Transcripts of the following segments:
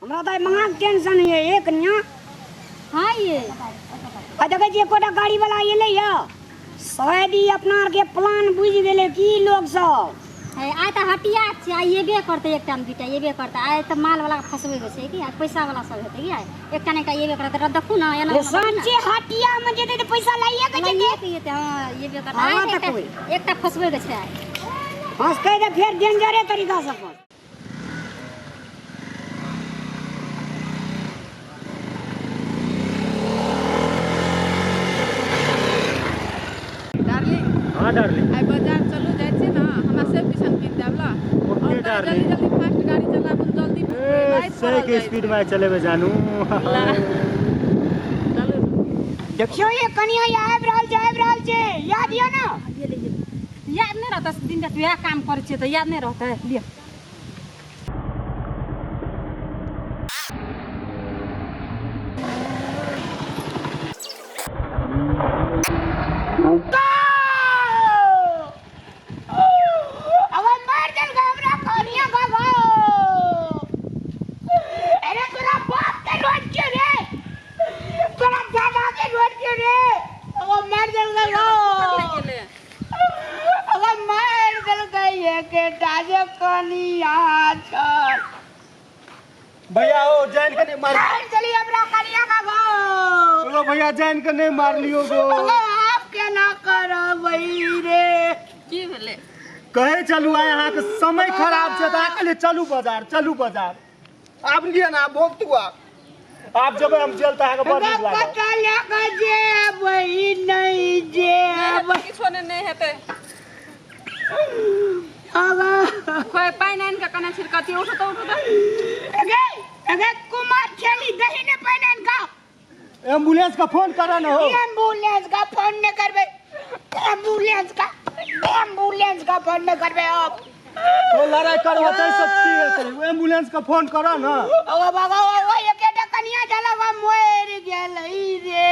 हमरा तऽ महग टेंशन ये एक निया। हाँ ये। आ देखै छियै एकोटा गाड़ी वाला एलै यऽ, शायद ई अपना आरके प्लान बुझि गेलै की लोग सब। है आइ तऽ हटिया छै, आइ एबे करतै, एकटा ने दूटा एबे करतै। आइ तऽ माल वाला के फंसबै के छै कि आइ पैसा वाला सब हेतै कि आइ एकटा ने एकटा एबे करतै। तऽ देखू ने एना ये साँचे हटिया में जेतै तऽ पैसा लाइए के जेतै। लाइए के जेतै, हाँ एबे करतै। हँ, आइ तऽ तऽ कोइ। एकटा फंसबै के छै आइ। फंसतै तऽ फेर डेंजरे तरीका से फंसतै। डार्लिंग। हाँ डार्लिंग। आइ बाजार चलू, जाइ छी ने, हमरा सेब किसान कीन देब ला। ओके और डार्लिंग। जल्दी जल्दी फास्ट गाड़ी चलाबू, जल्दी ए, राति सही पड़ल के जाइ स्पीड छै। में चलेबे जानू। ला। चलू। देखियौ ये कनिया आबि रहल छै, आबि रहल छै, याद यऽ ने? याद नहि रहतै, दिन राति वएह काम करै छियै तऽ याद नहि रहतै? लिअ। अगर मार देलकै हमरा कनिया का गो। अरे तोरा बाप के रोड के रे, तोरा दादा के रोड के रे, अगर मार देलकै गो, अगर मार देलकै एकेटा जे कनिया छल। भैया ओ जान के नहीं मार। मार देली हमरा कनिया का गो। चलो भैया, जान के नहीं मार लियो गो। अगर आप केना करबै रे? की भेलै? कहे चलू, आइ अहाँके समय खराब छै तऽ अहाँ कहलियै चलू बाजार, चलू बाजार। आब लिअ ने, आब भोगतू। आब आब जेबै हम जेल तऽ अहाँके बड़ नीक लागत। कतऽ लए कऽ जेबै? नहि जेबै। किछो नहि, नहि हेतै। आब खोइ पानि आनि कऽ कने छिड़कतियै। उठू तऽ, उठू तऽ। अगे अगे कुमार छेली, दही ने पानि आनि कऽ। एम्बुलेंस का फोन करा न हो। एम्बुलेंस का फोन नहीं करबे, एम्बुलेंस का, एम्बुलेंस का फोन नहीं करबे आप। तो लड़ाई करबो तै सब की हेतै? एम्बुलेंस का फोन करा न। ओ बाबा, ओ एकेटा कनिया छल, ओ मरि गेलै रे।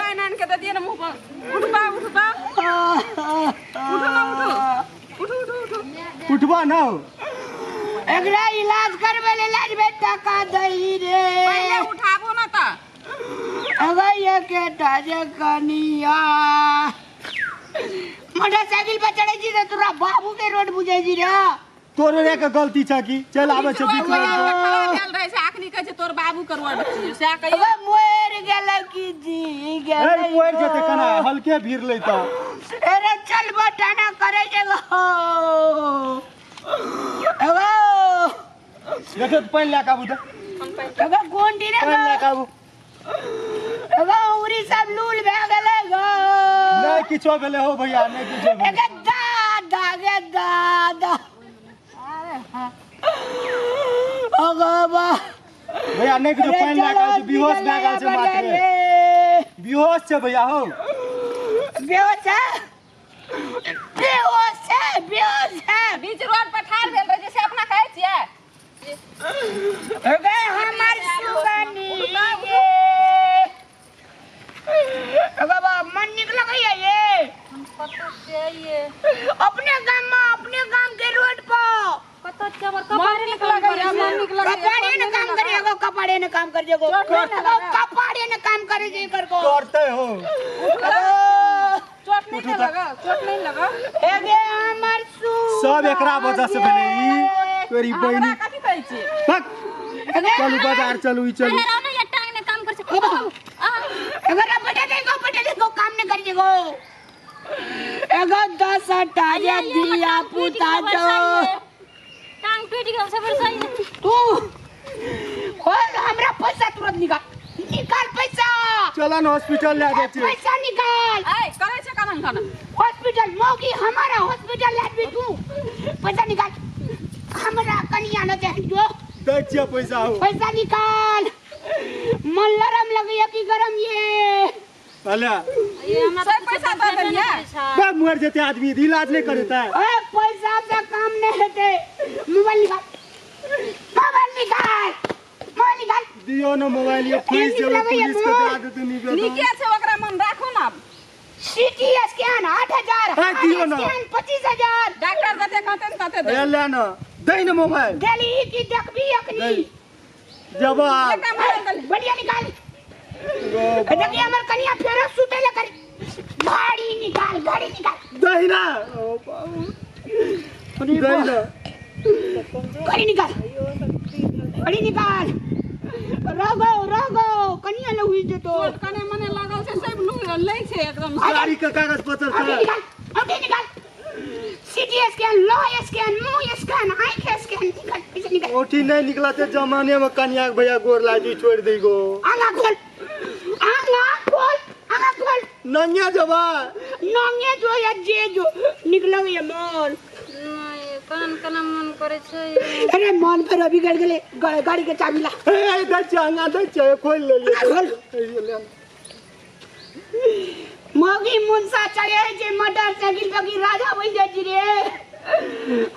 पानि आनि कऽ दे दियै ने मुँह पर। उठबा, उठबा, उठू ना, उठू, उठू, उठू, उठू। उठबा न हो। एकरा इलाज करबै ले लाजबे टका दही रे। पहिले उठाबू ने तऽ। अगर एकेटा जे कनिया मोटरसाइकिल पर चढ़ै छी तऽ तोरा बाबू के रोड बुझै छी रे। तोरे रे के गलती छै की चल आबै छै बीच रोड पर। खड़ा भेल रहै छै, अखनी कहै छै तोर बाबू के रोड छियै, सएह कहियौ। अगर मरि गेलै की जी गेलै? ए, मरि जेतै केना? हल्के भीड़ लै तऽ। अरे चल, बटाना करै छै गो। अगो देखियौ तऽ, पानि लए कऽ आबू तऽ। अगो कोन रे? पानि लए कऽ आबू। अगो उरी सब लूल भए गेलै गो। नहि किछो भेलै हो भैया, नहि किछो भेलै। एगे दादा गे दादा, अगो बा। भैया, नहि किछो, पानि लए कऽ आबू, बेहोश भए गेल छै मात्र, बेहोश छै भैया हो। बेहोश है, बेहोश है, बेहोश है। बीच रोड पर ठाढ़ भेल रहै छै से अपना कहै छियै। अगे हमर सुगनी ये, अगे बा, मन निक लगैया ये। कतऽ छियै? अपने गाम में, अपने गाम के रोड पर। कतऽ छियै? हमर मन कपारे नीक ने काम लगैया, करै मन छै। नीक लगैया। कपाड़े ने काम करे एगो, कपाड़े ने काम करे एगो, कपाड़े ने काम करे जे कर को करते हो। चोट नहीं ने लगल? चोट नहीं लगल? एगे हमर सु सब एकरा वजह से भेलै ई तोरी हमरा बहिनी। कथी कहै छियै? भक। चलू बाजार, चलू, ई चलू। अरे रहो ने, ये टांग ने काम करै छै। बाबू, आ एगो रे बटे देखो, बटे देखो, काम ने कर जेगो एगो 10 टा जे धिया पुता जो। टांग टूटि गेल छै बरसाइए। तू खोल, हमरा पैसा तुरंत निकाल, निकाल पैसा। चल ने, हॉस्पिटल लए जाइ छियै। पैसा निकाल। ऐ करै छै कनन कनन। हॉस्पिटल मौगी हमारा हॉस्पिटल लादबी तू? पैसा निकाल, हमरा कनिया न चाही जो। दै छियै पैसा हो। पैसा निकाल। मन लरम लगैया कि गरम ये? अला। ये हमरा सब पैसा दऽ देलियै? बा, मरि जेतै आदमी, इलाज नहि करेतै? ए, पैसा से काम नहीं हेतै। मोबाइल निकाल, मोबाइल निकाल, मोबाइल निकाल। दियौ ने मोबाइल, ये फँसि नीक जेबै। लगैया पुलिस के मोबाइल। दए देतै निवेदन। नीके छै, ओकरा मन राखू ने आब। CT scan 8000। ए, दियौ ने। स्कैन 25,000। डॉक्टर जते कहतै ने तते ए देबै। ले ने, दै ने मोबाइल। देली की देखबी अखनी? दै। जवाब बढ़िया निकाल देखिए हमर कनिया फेर सुते ले कर गाड़ी निकाल गाड़ी निकाल दहिना ओ बाबू दहिना गाड़ी निकाल गाड़ी निकाल रगो रगो कनिया ल हुई जेतो कने मने लागल छै सब लै छै एकदम गाड़ी के कागज पत्र छै निकाल अभी निकाल सीटी स्कैन लो स्कैन मुंह स्कैन आंख स्कैन निकाल पैसा निकाल ओठी नहीं निकलते जमाने में कनिया के भैया गोर लाजी छोड़ दी गो आंगा खोल आंगा खोल आंगा खोल नंगे जबा नंगे जो या जे जो निकल ये मन नहीं कान कना मन करे छै अरे मन पर अभी गड़ गेले गाड़ी के चाबी ला ए दे चांगा दे चे खोल ले खोल मगी मुंसा चढ़े जे मोटरसाइकिल पर की राजा बन जाय छी रे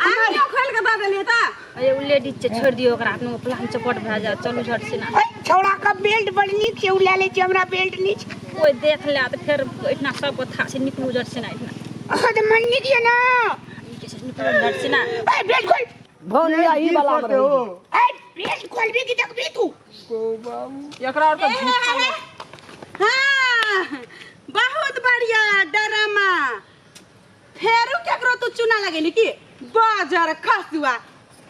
आंगा खोल के दऽ देलियै त अरे उ लेडीज छै छोड़ दियो ओकरा अपनो प्लान चपट भए जायत चलू झट से ना छौड़ा का बेल्ट बड़ नीक छै उ ले ले छै हमरा बेल्ट नीक कोई देख ले त फेर इतना सब को था से निकलू झट से ना इतना अहाँ त मन नीक ये ना निकलू झट से ना ए बेल्ट खोल भौनिया ई वाला में हो ए बेल्ट खोलबी की देखबी तू को बाबू एकरा और त हां बहुत बढ़िया डरामा फेरू केकरो तू चुना लगेली की बाजार खसुआ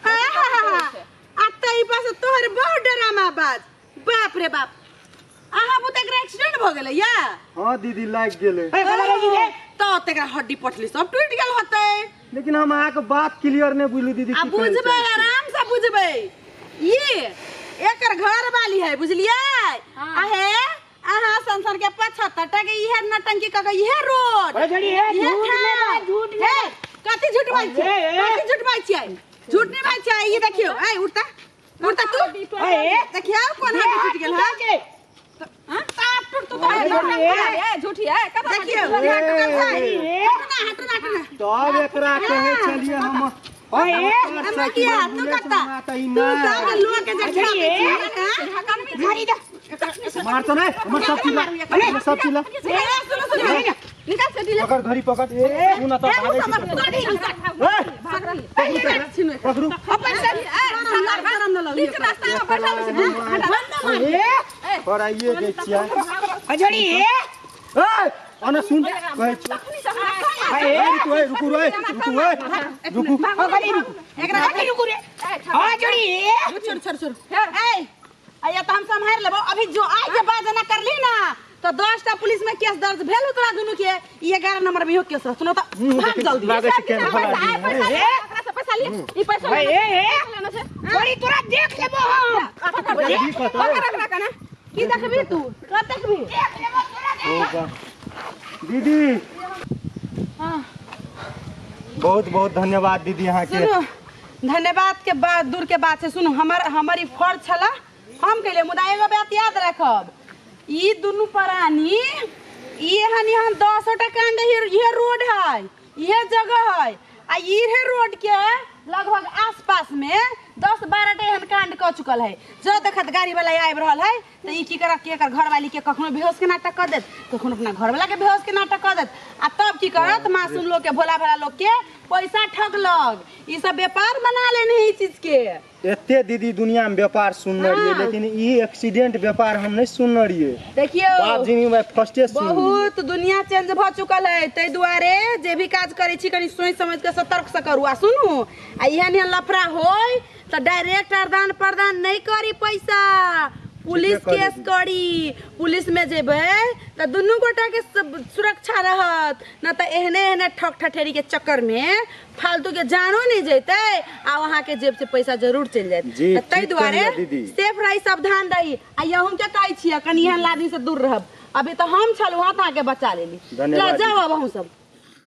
आ तई पास तोहर बहुत डरामा बाज बाप रे बाप अहाँ बुते एकरा एक्सीडेंट भ गेलै या हां दीदी लाग गेलै ए बोला रे तो तेकरा हड्डी पटली सब टूट गेल होतै लेकिन हम अहाँ के बात क्लियर नहीं बुझलु दीदी आ बुझबै आराम से बुझबै ये एकर घर वाली है बुझलियै आहे अहाँ संसार के 75 टका इहे नटंकी क के इहे रोड अरे झड़ी हे झूठ ने बा झूठ ने कथि झूठ बाज छै कथि झूठ बाज छै झूठ नहीं बाज छै ई देखियो ए उठता उठता तू ए देखियो कोन हड्डी टूट गेल है हां ताप टूट तो ए झूठी है कत देखियो टूटल छै हटना हटना हटना तब एकरा कहै छलियै हम ओए हमरा किया तू कत्ता तू सब लोग के जठा पे मारी दे मार तो नहीं हमर सब चीज हमर सब चीज सुनो सुनो निकाल से दिले पकड़ घड़ी पकड़ तू ना तो भागै छी ए पकड़ू अपन सब बीच रास्ता में बैठल छै ए पर आइए के छियै अजड़ी ए ए अना सुन कहै छी ए रुकू ए रुकू रे रुकू ए रुकू ओ गली रुकू एकरा गली रुकू रे अजड़ी ए छोड़ छोड़ छोड़ ए आया तो हम संभाल लेबो अभी जो आज के बाद ना कर ली ना तो 10 टा पुलिस में केस दर्ज भेल तोरा दुनु के ई 11 नंबर में हो केस सुनो त भाग जल्दी लागै छै केन भला पैसा से पैसा लिए ई पैसा ए ए लेना छै बड़ी तोरा देख लेबो हम पकड़ रखना कना की देखबी तू कब देखबी देख लेबो तोरा होगा दीदी हां बहुत बहुत धन्यवाद दीदी अहाँ के सुनो धन्यवाद के बाद दूर के बात है सुनो हमर हमर ई फर्ज छला हम कहले मुदा एगो बात याद रखब ई दुनु प्राणी ई हनी हम 10 टा कांड ये रोड है ये जगह है आ इहे रोड के लगभग आसपास में 10-12 टा एहन कांड क चुकल है। जो देखत गाड़ी वाला आबि रहल है त ई की करत कि एकर घरवाली के कखनो बेहोश के नाटक क देत, कखनो अपना घरवाला के बेहोश के नाटक क देत आ तब की करत मासूम लोग के भोला भाला लोग के पैसा ठगलक। ई सब व्यापार बना लेने है ई चीज के। एते दीदी दुनिया में व्यापार सुनने रहिए लेकिन ई एक्सीडेंट व्यापार हम नहीं सुनने रहिए। देखियो बाप जी में फर्स्टे सुन बहुत दुनिया चेंज भ चुकल है, ताहि दुआरे जे भी काज करै छी कनि सोचि समझ के सतर्क से करू। आ सुनू आ एहन एहन लफड़ा होय त डायरेक्ट आदान प्रदान नहीं करी पैसा, पुलिस केस करी। पुलिस में जेबै त दुनू गोटा के सुरक्षा रहत न त एहने एहने ठक ठठेरी के चक्कर में फालतू के जानो नहीं जैते आ वहाँ के जेब से पैसा जरूर चलि जायत। ताहि दुआरे सेफ रही, सावधान रही। आ यहूँ के कहै छियै कनि एहन आदमी से दूर रहब। अभी तो हम छलहुँ हँ तऽ अहाँके बचा लेली। जाउ अब अहूँ सब।